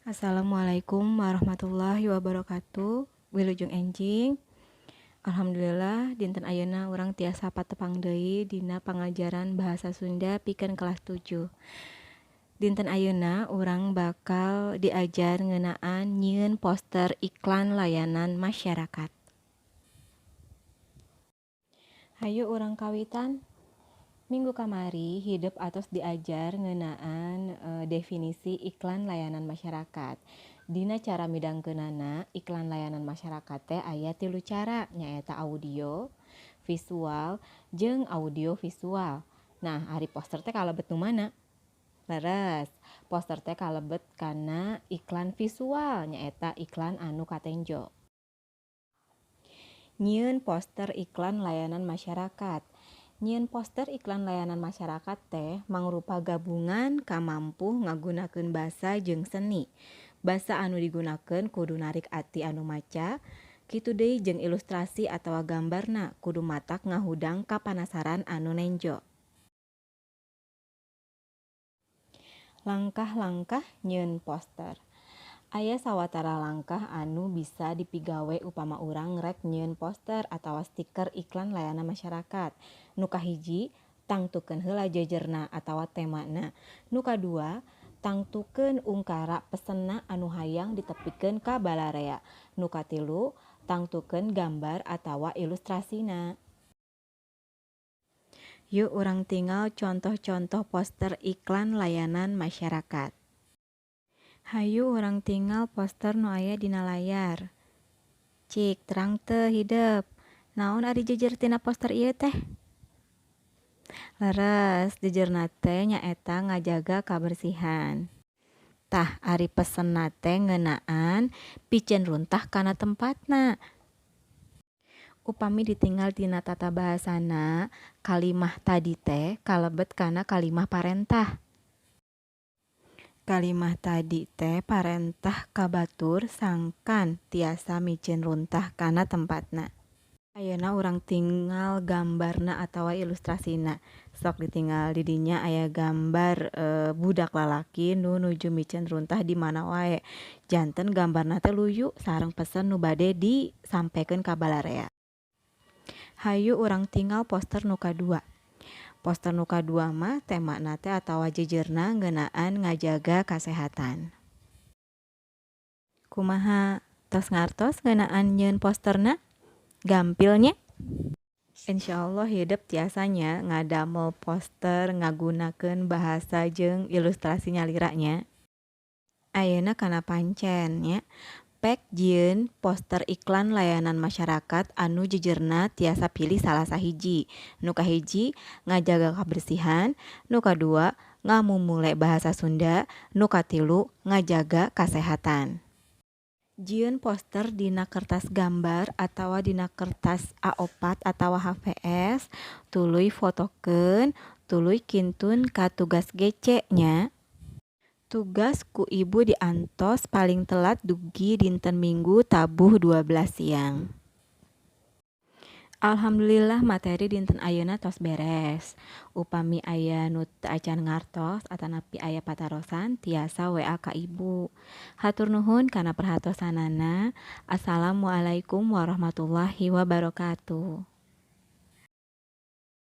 Assalamualaikum warahmatullahi wabarakatuh. Wilujeng enjing. Alhamdulillah dinten ayeuna urang tiasa patepang deui dina pangajaran bahasa Sunda pikeun kelas 7. Dinten ayeuna urang bakal diajar ngeunaan nyieun poster iklan layanan masyarakat. Hayu urang kawitan. Minggu kamari hidep atos diajar ngeunaan definisi iklan layanan masyarakat. Dina cara midangkeunana iklan layanan masyarakat teh aya 3 cara, nyaeta audio, visual, jeung audio visual. Nah, ari poster teh kalebet nu mana? Leres, poster teh kalebet kana iklan visual, nyaeta iklan anu katenjo. Nyieun poster iklan layanan masyarakat. Nyieun poster iklan layanan masyarakat teh mangrupa gabungan kamampuh ngagunakeun basa jeung seni. Basa anu digunakeun kudu narik ati anu maca, kitu deui jeung ilustrasi atawa gambarna kudu matak ngahudang kapanasaran anu nenjo. Langkah-langkah nyieun poster. Aya sawatara langkah anu bisa dipigawe upama urang rek nyieun poster atawa stiker iklan layanan masyarakat. Nu kahiji, tangtukeun heula jejerna atawa temana. Nu kadua, tangtukeun ungkara pesenna anu hayang ditepikeun ka balarea. Nu katilu, tangtukeun gambar atawa ilustrasina. Yuk urang tingal contoh-contoh poster iklan layanan masyarakat. Hayu urang tingal poster nu aya dina layar. Cik, terang teu hidep. Naon ari jejer tina poster ieu teh? Leres, jejerna teh nyaeta ngajaga kabersihan. Tah, ari pesenna teh ngeunaan piceun runtah kana tempatna. Upami ditinggal tina tata bahasana, kalimah tadi teh kalebet kana kalimah parentah. Kalimah tadi teh parentah ka batur sangkan tiasa miceun runtah kana tempatna. Ayeuna urang tingal gambarna atawa ilustrasina. Sok ditinggal di dinya aya gambar budak lalaki nu nuju miceun runtah di mana wae. Janten gambarna teh luyu sareng pesen nu bade disampekeun ka balarea. Hayu urang tingal poster nu kadua. Poster nu kadua mah temana teh atawa jejerna ngeunaan ngajaga kasehatan. Kumaha tos ngartos ngeunaan nyieun posterna? Gampil nya? Insyaallah hidep tiasa nya ngadamel poster ngagunakeun bahasa jeung ilustrasi nyalira nya. Ayeuna kana pancen nya. Pek jieun poster iklan layanan masyarakat anu jejerna tiasa pilih salah sahiji. Nu kahiji ngajaga kabersihan, nu kadua ngamumule bahasa Sunda, nu katilu ngajaga kasehatan. Jieun poster dina kertas gambar atawa dina kertas A4 atawa HVS, tuluy fotokeun, tuluy kintun ka tugas GC nya. Tugas ku ibu diantos paling telat dugi dinten Minggu tabuh 12 siang. Alhamdulillah materi dinten ayeuna tos beres. Upami aya nu teu acan ngartos atanapi aya patarosan tiasa WA ka ibu. Hatur nuhun kana perhatosanana. Assalamualaikum warahmatullahi wabarakatuh.